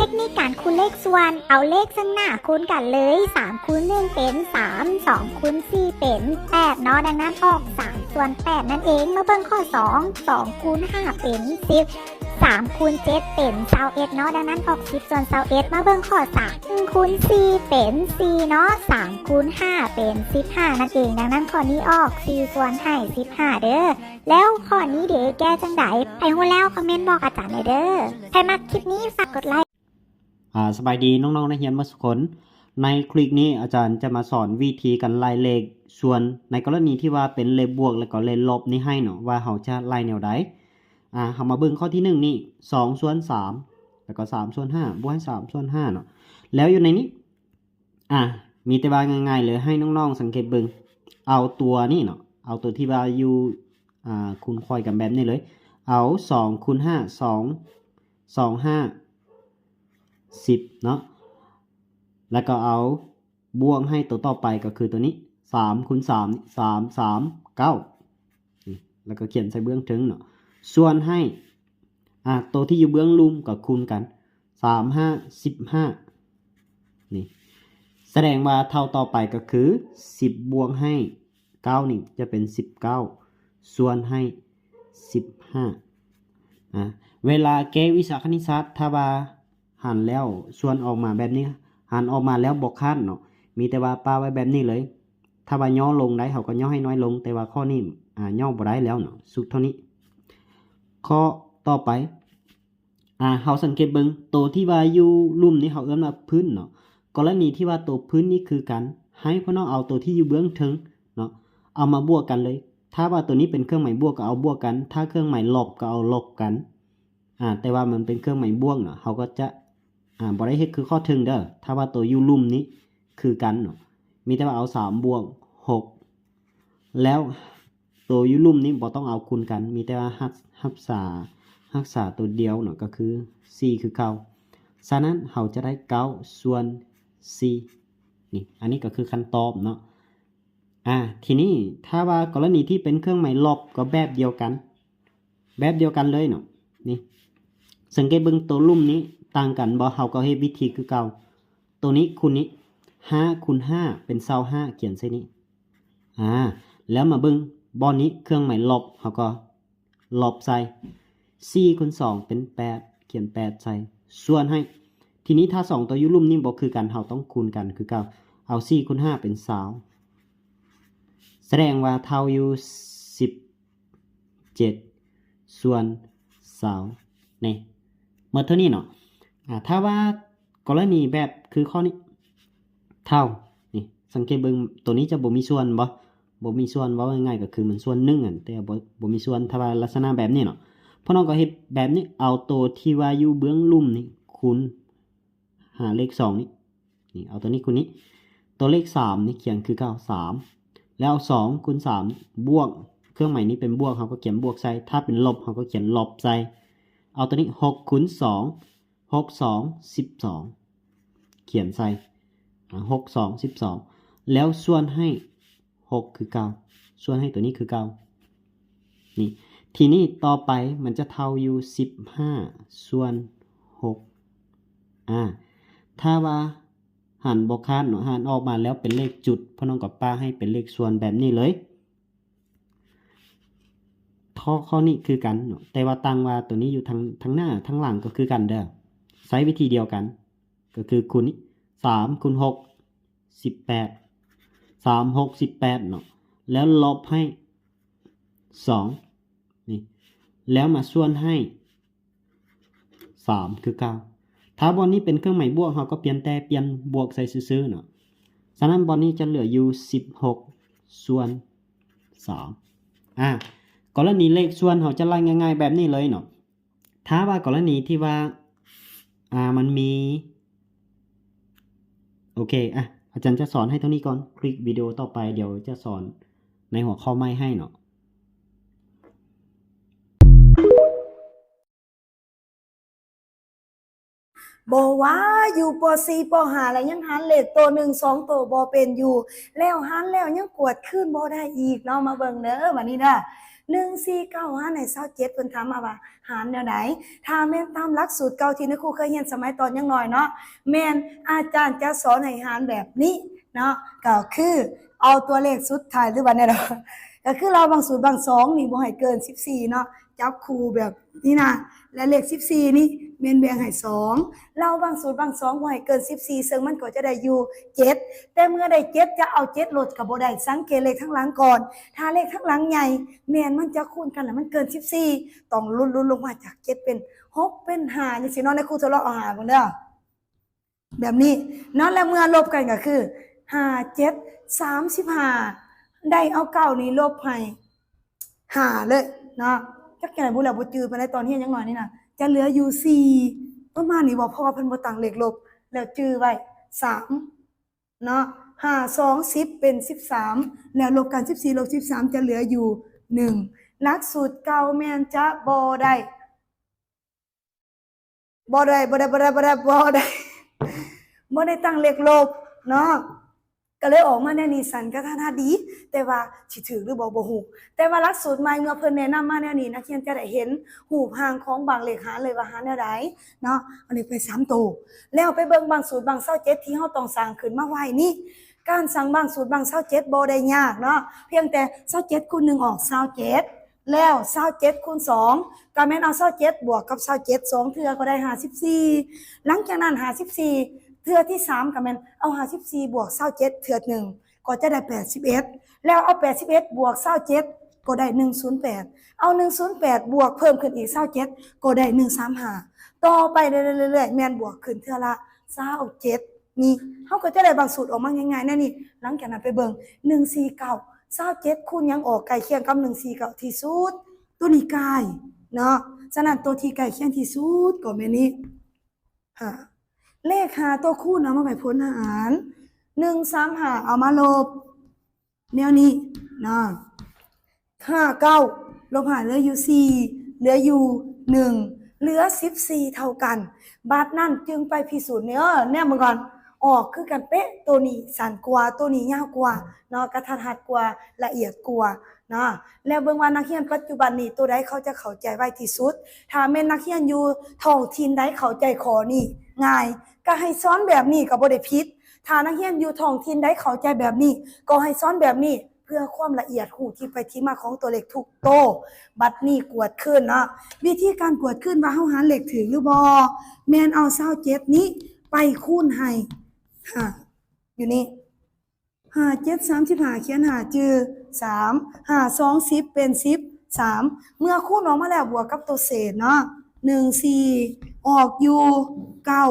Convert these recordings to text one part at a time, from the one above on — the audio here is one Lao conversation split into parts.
ເຕັກນິກການຄູນເລກສ່ວນ ເອົາເລກເຊິ່ງໜ້າຄູນກັນເລີຍ ສາມຄູນໜຶ່ງເປັນສາມ ສອງຄູນສີ່ເປັນແປດເນາະ ດັ່ງນັ້ນອອກສາມສ່ວນແປດນັ້ນເອງ. ມາເບິ່ງຂໍ້ສອງ ສອງຄູນຫ້າເປັນສິບ ສາມຄູນເຈັດເປັນຊາວເອັດເນາະ ດັ່ງນັ້ນອອກສິບສ່ວນຊາວເອັດ. ມາເບິ່ງຂໍ້ສາມ ໜຶ່ງຄູນສີ່ເປັນສີ່ເນາະ ສາມຄູນຫ້າເປັນສິບຫ້ານັ້ນເອງ ດັ່ງນັ້ນຂໍ້ນີ້ອອກສີ່ສ່ວນໃຫ້ສິບຫ້າເດີ້. ແລ້ວຂໍ້ນີ້ເດ ແກ້ຈັ່ງໃດ? ໃຜຮູ້ແລ້ວຄອມເມັນບອກອາຈານແດ່ເດີ້. ໃຜມັກຄລິບນີ້ຝາກກົດໄລ. ອາ ສະບາຍດີນ້ອງໆນັກຮຽນໝົດທຸກຄົນ. ໃນຄລິບນີ້ອາຈານຈະມາສອນວິທີການໄລ່ເລກສ່ວນ ໃນກໍລະນີທີ່ວ່າເປັນເລກບວກ ແລ້ວກໍເລກລົບນີ້ໃຫ້ເນາະ ວ່າເຮົາຈະໄລ່ແນວໃດ. ອາ ເຮົາມາເບິ່ງຂໍ້ທີໜຶ່ງນີ້ ສອງສ່ວນສາມ ແລ້ວກໍສາມສ່ວນຫ້າ ບວກໃຫ້ສາມສ່ວນຫ້າເນາະ. ແລ້ວຢູ່ໃນນີ້ ອາ ມີແຕ່ວ່າງ່າຍໆເລີຍ ໃຫ້ນ້ອງໆສັງເກດເບິ່ງ ເອົາຕົວນີ້ເນາະ ເອົາຕົວທີ່ວ່າຢູ່ ອາ ຄູນຂ້ອຍກັນແບບນີ້ເລີຍ ເອົາສອງຄູນຫ້າ ສອງ ສອງຫ້າ ສິບເນາະ ແລ້ວກໍເອົາບວກໃຫ້ຕົວຕໍ່ໄປ ກໍຄືຕົວນີ້ ສາມຄູນສາມ ສາມ ສາມ ເກົ້າ ນີ້ ແລ້ວກໍຂຽນໃສ່ເບື້ອງເທິງເນາະ ສ່ວນໃຫ້ ອາ ໂຕທີ່ຢູ່ເບື້ອງລຸ່ມກໍຄູນກັນ ສາມຫ້າສິບຫ້າ ນີ້ ສະແດງວ່າເທົ່າຕໍ່ໄປກໍຄື ສິບບວກໃຫ້ເກົ້ານີ້ຈະເປັນສິບເກົ້າ ສ່ວນໃຫ້ສິບຫ້າ. ອາ ເວລາແກ້ວິຊາຄະນິດສາດ ຖ້າວ່າຫັນແລ້ວສ່ວນອອກມາແບບນີ້ ຫັນອອກມາແລ້ວບໍ່ຄາດເນາະ ມີແຕ່ວ່າປະໄວ້ແບບນີ້ເລີຍ. ຖ້າວ່າຫຍໍ້ລົງໄດ້ ເຮົາກໍຫຍໍ້ໃຫ້ນ້ອຍລົງ ແຕ່ວ່າຂໍ້ນີ້ ອາ ຫຍໍ້ບໍ່ໄດ້ແລ້ວເນາະ ສຸດເທົ່ານີ້. ຂໍ້ຕໍ່ໄປ ອາ ເຮົາສັງເກດເບິ່ງ ໂຕທີ່ວ່າຢູ່ລຸ່ມນີ້ເຮົາເອີ້ນວ່າພື້ນເນາະ. ກໍລະນີທີ່ວ່າໂຕພື້ນນີ້ຄືກັນ ໃຫ້ພວກນ້ອງເອົາໂຕທີ່ຢູ່ເບື້ອງເທິງເນາະ ເອົາມາບວກກັນເລີຍ. ຖ້າວ່າໂຕນີ້ເປັນເຄື່ອງໝາຍບວກກໍເອົາບວກກັນ ຖ້າເຄື່ອງໝາຍລົບກໍເອົາລົບກັນ. ອາ ແຕ່ວ່າມັນເປັນເຄື່ອງໝາຍບວກເນາະ ເຮົາກໍຈະ ອາ ບໍ່ໄດ້ເຮັດຄືຂໍ້ເທິງເດີ້ ຖ້າວ່າໂຕຢູ່ລຸ່ມນີ້ຄືກັນເນາະ ມີແຕ່ວ່າເອົາສາມບວກຫົກ ແລ້ວໂຕຢູ່ລຸ່ມນີ້ບໍ່ຕ້ອງເອົາຄູນກັນ ມີແຕ່ວ່າຮັກ ຮັກສາ ຮັກສາໂຕດຽວເນາະ ກໍຄືສີ່ຄືເກົ່າ. ສະນັ້ນເຮົາຈະໄດ້ເກົ້າສ່ວນສີ່ ນີ້ ອັນນີ້ກໍຄືຄຳຕອບເນາະ. ອາ ທີນີ້ຖ້າວ່າກໍລະນີທີ່ເປັນເຄື່ອງໝາຍລົບກໍແບບດຽວກັນ ແບບດຽວກັນເລີຍເນາະ. ນີ້ ສັງເກດເບິ່ງໂຕລຸ່ມນີ້ຕ່າງກັນບໍ່? ເຮົາກໍເຮັດວິທີຄືເກົ່າ ໂຕນີ້ຄູນນີ້ ຫ້າຄູນຫ້າເປັນຊາວຫ້າ ຂຽນໃສ່ນີ້. ອາ ແລ້ວມາເບິ່ງບ່ອນນີ້ ເຄື່ອງໝາຍລົບ ເຮົາກໍລົບໃສ່ ສີ່ຄູນສອງເປັນແປດ ຂຽນແປດໃສ່ ສ່ວນໃຫ້ ທີນີ້ຖ້າສອງໂຕຢູ່ລຸ່ມນີ້ບໍ່ຄືກັນ ເຮົາຕ້ອງຄູນກັນຄືເກົ່າ ເອົາສີ່ຄູນຫ້າເປັນຊາວ ສະແດງວ່າເທົ່າຢູ່ສິບເຈັດສ່ວນຊາວ ນີ້ ໝົດເທົ່ານີ້ເນາະ. ອາ ຖ້າວ່າກໍລະນີແບບຄືຂໍ້ນີ້ ເທົ່າ ນີ້ ສັງເກດເບິ່ງ ໂຕນີ້ຈະບໍ່ມີສ່ວນບໍ່? ບໍ່ມີສ່ວນ ເວົ້າງ່າຍໆກໍຄືມັນສ່ວນໜຶ່ງຫັ້ນ ແຕ່ບໍ່ ບໍ່ມີສ່ວນ ຖ້າວ່າລັກສະນະແບບນີ້ເນາະ. ພວກນ້ອງກໍເຮັດແບບນີ້ ເອົາໂຕທີ່ວ່າຢູ່ເບື້ອງລຸ່ມນີ້ຄູນຫາເລກສອງນີ້ ນີ້ ເອົາໂຕນີ້ຄູນນີ້ ໂຕເລກສາມນີ້ຂຽນຄືເກົ່າ ສາມ ແລ້ວເອົາສອງຄູນສາມບວກ ເຄື່ອງໝາຍນີ້ເປັນບວກ ເຮົາກໍຂຽນບວກໃສ່ ຖ້າເປັນລົບ ເຮົາກໍຂຽນລົບໃສ່. ເອົາໂຕນີ້ ຫົກຄູນສອງ ຫົກສອງສິບສອງ ຂຽນໃສ່ ອາ ຫົກສອງສິບສອງ ແລ້ວສ່ວນໃຫ້ຫົກຄືເກົ່າ ສ່ວນໃຫ້ໂຕນີ້ຄືເກົ່າ. ນີ້ ທີນີ້ຕໍ່ໄປມັນຈະເທົ່າຢູ່ສິບຫ້າສ່ວນຫົກ. ອາ ຖ້າວ່າຫັນບໍ່ຄາດເນາະ ຫັນອອກມາແລ້ວເປັນເລກຈຸດ ພວກນ້ອງກໍປະໃຫ້ເປັນເລກສ່ວນແບບນີ້ເລີຍ. ຂໍ້ ຂໍ້ນີ້ຄືກັນເນາະ ແຕ່ວ່າຕ່າງວ່າໂຕນີ້ຢູ່ທາງ ທາງໜ້າ ທາງຫຼັງກໍຄືກັນເດີ້ ໃຊ້ວິທີດຽວກັນ ກໍຄືຄູນນີ້ ສາມຄູນຫົກ ສິບແປດ ສາມຫົກສິບແປດເນາະ ແລ້ວລົບໃຫ້ສອງ ນີ້ ແລ້ວມາສ່ວນໃຫ້ ສາມຄືເກົ່າ. ຖ້າບ່ອນນີ້ເປັນເຄື່ອງໝາຍບວກ ເຮົາກໍພຽງແຕ່ປ່ຽນບວກໃສ່ຊື່ໆເນາະ. ສະນັ້ນບ່ອນນີ້ຈະເຫຼືອຢູ່ສິບຫົກສ່ວນສາມ. ອາ ກໍລະນີເລກສ່ວນເຮົາຈະໄລ່ງ່າຍໆແບບນີ້ເລີຍເນາະ. ຖ້າວ່າກໍລະນີທີ່ວ່າ ອາ ມັນມີ ໂອເຄ ອາ ອາຈານຈະສອນໃຫ້ເທົ່ານີ້ກ່ອນ. ຄລິບວິດີໂອຕໍ່ໄປ ດຽວຈະສອນໃນຫົວຂໍ້ໃໝ່ໃຫ້ເນາະ. ບໍ່ວ່າຢູ່ ປໍສີ່ ປໍຫ້າ ແລ້ວຍັງຫານເລກໂຕໜຶ່ງສອງໂຕບໍ່ເປັນຢູ່ ແລ້ວຫານແລ້ວຍັງກວດຄືນບໍ່ໄດ້ອີກເນາະ. ມາເບິ່ງເດີບາດນີ້ເດີ ໜຶ່ງສີ່ເກົ້າຫານໃຫ້ຊາວເຈັດ ເພິ່ນຖາມມາວ່າຫານແນວໃດ? ຖ້າແມ່ນຕາມຫຼັກສູດເກົ່າທີ່ນາຍຄູເຄີຍຮຽນສະໄໝຕອນຍັງນ້ອຍເນາະ ແມ່ນອາຈານຈະສອນໃຫ້ຫານແບບນີ້ເນາະ ກໍຄືເອົາຕົວເລກສຸດທ້າຍ ຫຼືວ່າແນວໃດ ກໍຄືລາວບາງສູດບາງສອງນີ້ບໍ່ໃຫ້ເກີນສິບສີ່ເນາະ ຈັບຄູ່ແບບນີ້ນະ ແລະເລກສິບສີ່ນີ້ແມ່ນແບ່ງໃຫ້ສອງ ລາວບາງສູດບາງສອງບໍ່ໃຫ້ເກີນສິບສີ່ ເຊິ່ງມັນກໍຈະໄດ້ຢູ່ເຈັດ ແຕ່ເມື່ອໄດ້ເຈັດ ຈະເອົາເຈັດລົດກໍບໍ່ໄດ້ ສັງເກດເລກທາງຫຼັງກ່ອນ ຖ້າເລກທາງຫຼັງໃຫຍ່ ແມ່ນມັນຈະຄູນກັນແລ້ວມັນເກີນສິບສີ່ ຕ້ອງຫຼຸດ ຫຼຸດລົງມາຈາກເຈັດເປັນຫົກ ເປັນຫ້າ ຈັ່ງຊີ້ເນາະ ນາຍຄູທົດລອງເອົາຫ້າເບິ່ງເດີ້ ແບບນີ້ເນາະ ແລະເມື່ອລົບກັນກໍຄືຫ້າ ເຈັດ ສາມສິບຫ້າ ໄດ້ເອົາເກົ້ານີ້ລົບໃຫ້ຫ້າເລີຍເນາະ ຈັກຈັ່ງໃດບໍ່ແລ້ວ ບໍ່ຈື່ປານໃດ ຕອນຮຽນຍັງນ້ອຍນີ້ນະ ຈະເຫຼືອຢູ່ສີ່ ປະມານນີ້ບໍ ເພາະວ່າເພິ່ນບໍ່ຕັ້ງເລກລົບ ແລ້ວຈື່ໄວ້ ສາມ ເນາະ ຫ້າສອງສິບ ເປັນສິບສາມ ແລ້ວລົບກັນ ສິບສີ່ລົບສິບສາມ ຈະເຫຼືອຢູ່ໜຶ່ງ ຫຼັກສູດເກົ່າແມ່ນຈະບໍ່ໄດ້ ບໍ່ໄດ້ ບໍ່ໄດ້ ບໍ່ໄດ້ ບໍ່ໄດ້ ບໍ່ໄດ້ ບໍ່ໄດ້ຕັ້ງເລກລົບເນາະ ກໍເລີຍອອກມາແນວນີ້ ສັ້ນກະທັດຮັດດີ ແຕ່ວ່າຊິຖືກຫຼືບໍ່ບໍ່ຮູ້ ແຕ່ວ່າຫຼັກສູດໃໝ່ເມື່ອເພິ່ນແນະນຳມາແນວນີ້ ນັກຮຽນຈະໄດ້ເຫັນຮູບຮ່າງຂອງບາງເລກຫານເລີຍວ່າຫານແນວໃດເນາະ ເອົາເລກໄປສາມໂຕ ແລ້ວໄປເບິ່ງບາງສູດບາງຊາວເຈັດທີ່ເຮົາຕ້ອງສ້າງຂຶ້ນມາໄວ້ນີ້ ການສ້າງບາງສູດບາງຊາວເຈັດບໍ່ໄດ້ຍາກເນາະ ພຽງແຕ່ຊາວເຈັດຄູນໜຶ່ງອອກຊາວເຈັດ ແລ້ວຊາວເຈັດຄູນສອງ ກໍແມ່ນເອົາຊາວເຈັດບວກກັບຊາວເຈັດສອງເທື່ອກໍໄດ້ຫ້າສິບສີ່ ຫຼັງຈາກນັ້ນຫ້າສິບສີ່ ເທື່ອທີສາມກໍແມ່ນເອົາຫ້າສິບສີ່ບວກຊາວເຈັດເທື່ອໜຶ່ງ ກໍຈະໄດ້ແປດສິບເອັດ ແລ້ວເອົາແປດສິບເອັດບວກຊາວເຈັດ ກໍໄດ້ໜຶ່ງສູນແປດ ເອົາໜຶ່ງສູນແປດບວກເພີ່ມຂຶ້ນອີກຊາວເຈັດ ກໍໄດ້ໜຶ່ງສາມຫ້າ ຕໍ່ໄປເລື້ອຍໆ ແມ່ນບວກຂຶ້ນເທື່ອລະຊາວເຈັດ ນີ້ ເຮົາກໍຈະໄດ້ບາງສູດອອກມາງ່າຍໆ ແນວນີ້ ຫຼັງຈາກນັ້ນໄປເບິ່ງ ໜຶ່ງສີ່ເກົ້າ ຊາວເຈັດຄູນຫຍັງອອກໃກ້ຄຽງກັບໜຶ່ງສີ່ເກົ້າທີ່ສຸດ? ຕົວນີ້ໃກ້ເນາະ ສະນັ້ນຕົວທີ່ໃກ້ຄຽງທີ່ສຸດກໍແມ່ນນີ້ ຫ້າ ເລກຫ້າຕົວຄູນເອົາມາໄວ້ຜົນຫານ ໜຶ່ງສາມຫ້າ ເອົາມາລົບ ແນວນີ້ເນາະ ຫ້າເກົ້າ ລົບຫ້າເຫຼືອຢູ່ສີ່ ເຫຼືອຢູ່ໜຶ່ງ ເຫຼືອສິບສີ່ເທົ່າກັນ ບັດນັ້ນຈຶ່ງໄປພິສູດ ນີ້ ເອີ ແນມເບິ່ງກ່ອນ ອອກຄືກັນເປະ ໂຕນີ້ສັ້ນກວ່າ ໂຕນີ້ຍາວກວ່າເນາະ ກະທັດຮັດກວ່າ ລະອຽດກວ່າເນາະ ແລ້ວເບິ່ງວ່ານັກຮຽນປັດຈຸບັນນີ້ ໂຕໃດເຂົາຈະເຂົ້າໃຈໄວທີ່ສຸດ ຖ້າແມ່ນນັກຮຽນຢູ່ທ້ອງຖິ່ນໃດເຂົ້າໃຈຂໍ້ນີ້ງ່າຍ ກະໃຫ້ສອນແບບນີ້ກໍບໍ່ໄດ້ຜິດ ຖ້ານັກຮຽນຢູ່ທ້ອງຖິ່ນໃດເຂົ້າໃຈແບບນີ້ ກໍໃຫ້ສອນແບບນີ້ ເພື່ອຄວາມລະອຽດ ຮູ້ທີ່ໄປທີ່ມາຂອງຕົວເລກທຸກໂຕ. ບັດນີ້ກວດຄືນເນາະ ວິທີການກວດຄືນວ່າເຮົາຫານເລກຖືກຫຼືບໍ່ ແມ່ນເອົາຊາວເຈັດນີ້ໄປຄູນໃຫ້ ຫ້າ ຢູ່ນີ້ ຫ້າເຈັດສາມສິບຫ້າ ຂຽນຫ້າຈື່ ສາມ ຫ້າສອງສິບ ເປັນສິບສາມ ເມື່ອຄູນອອກມາແລ້ວບວກກັບຕົວເສດເນາະ ໜຶ່ງສີ່ ອອກຢູ່ເກົ້າ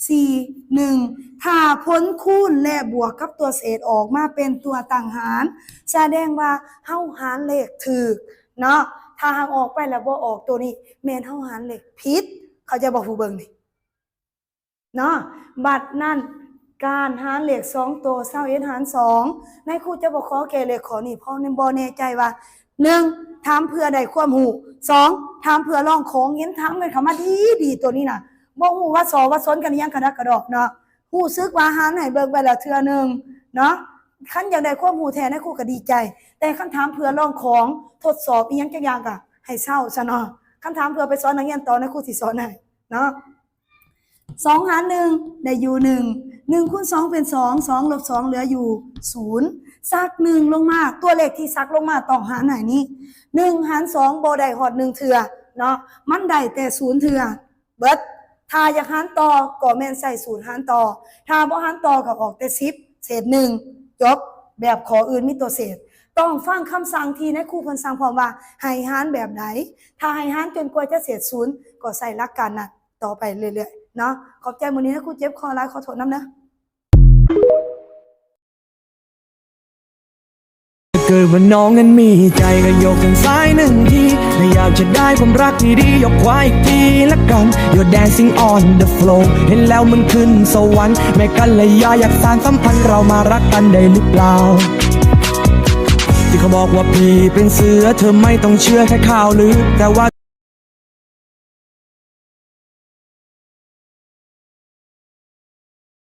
ສີ່ ໜຶ່ງ ຖ້າຜົນຄູນ ແລະ ບວກກັບຕົວເສດອອກມາເປັນຕົວຕັ້ງຫານ ສະແດງວ່າເຮົາຫານເລກຖືກເນາະ ຖ້າຫາກອອກໄປແລ້ວບໍ່ອອກໂຕນີ້ ແມ່ນເຮົາຫານເລກຜິດ ເຂົ້າໃຈບໍ່ຜູ້ເບິ່ງນີ້ ເນາະ ບັດນັ້ນ ການຫານເລກສອງໂຕ ຊາວເອັດຫານສອງ ນາຍຄູຈະບໍ່ຂໍແກ້ເລກຂໍ້ນີ້ ເພາະບໍ່ແນ່ໃຈວ່າ ໜຶ່ງ ຖາມເພື່ອໄດ້ຄວາມຮູ້ ສອງ ຖາມເພື່ອລອງຂອງ ເຫັນຖາມກັນເຂົ້າມາດີໆ ໂຕນີ້ນະ ບໍ່ຮູ້ວ່າສໍ້ວ່າສົນກັນອີ່ຫຍັງກະດັກກະດອກເນາະ ຮູ້ສຶກວ່າຫານໃຫ້ເບິ່ງໄປແລ້ວເທື່ອໜຶ່ງເນາະ ຄັນຢາກໄດ້ຄວາມຮູ້ແທ້ ນາຍຄູກະດີໃຈ ແຕ່ຄັນຖາມເພື່ອລອງຂອງ ທົດສອບອີ່ຫຍັງຈັກຢ່າງກະໃຫ້ເຊົາຊະເນາະ ຄັນຖາມເພື່ອໄປສອນນັກຮຽນຕໍ່ ນາຍຄູຊິສອນໃຫ້ເນາະ ສອງຫານໜຶ່ງ ໄດ້ຢູ່ໜຶ່ງ ໜຶ່ງຄູນສອງເປັນສອງ ສອງລົບສອງເຫຼືອຢູ່ສູນ ສັກໜຶ່ງລົງມາ ຕົວເລກທີ່ສັກລົງມາຕ້ອງຫານໃຫ້ນີ້ ໜຶ່ງຫານສອງບໍ່ໄດ້ຮອດໜຶ່ງເທື່ອເນາະ ມັນໄດ້ແຕ່ສູນເທື່ອເບິດ ຖ້າຢາກຫານຕໍ່ກໍແມ່ນໃຊ້ສູດຫານຕໍ່ ຖ້າບໍ່ຫານຕໍ່ກໍອອກແຕ່ສິບ ເສດໜຶ່ງ ຈົບ ແບບຂໍ້ອື່ນມີຕົວເສດ ຕ້ອງຟັງຄຳສັ່ງທີ່ນາຍຄູເພິ່ນສັ່ງພ້ອມວ່າໃຫ້ຫານແບບໃດ ຖ້າໃຫ້ຫານຈົນກວ່າຈະເສດສູນ ກໍໃຊ້ຫຼັກການນັ້ນ ຕໍ່ໄປເລື້ອຍໆເນາະ ຂອບໃຈ ມື້ນີ້ນາຍຄູເຈັບຄໍຫຼາຍ ຂໍໂທດນຳເດີ. ເกิดว่าน้องนั้นมีใจก็ยกข้างซ้ายหนึ่งที ถ้าอยากจะได้ความรักที่ดียกขวาอีกทีละกัน You're dancing on the floor เห็นแล้วมันขึ้นสวรรค์ แม่กัลยาอยากสานสัมพันธ์ เรามารักกันได้หรือเปล่า ที่เขาบอกว่าพี่เป็นเสือ เธอไม่ต้องเชื่อแค่ข่าวลือ แต่ว่า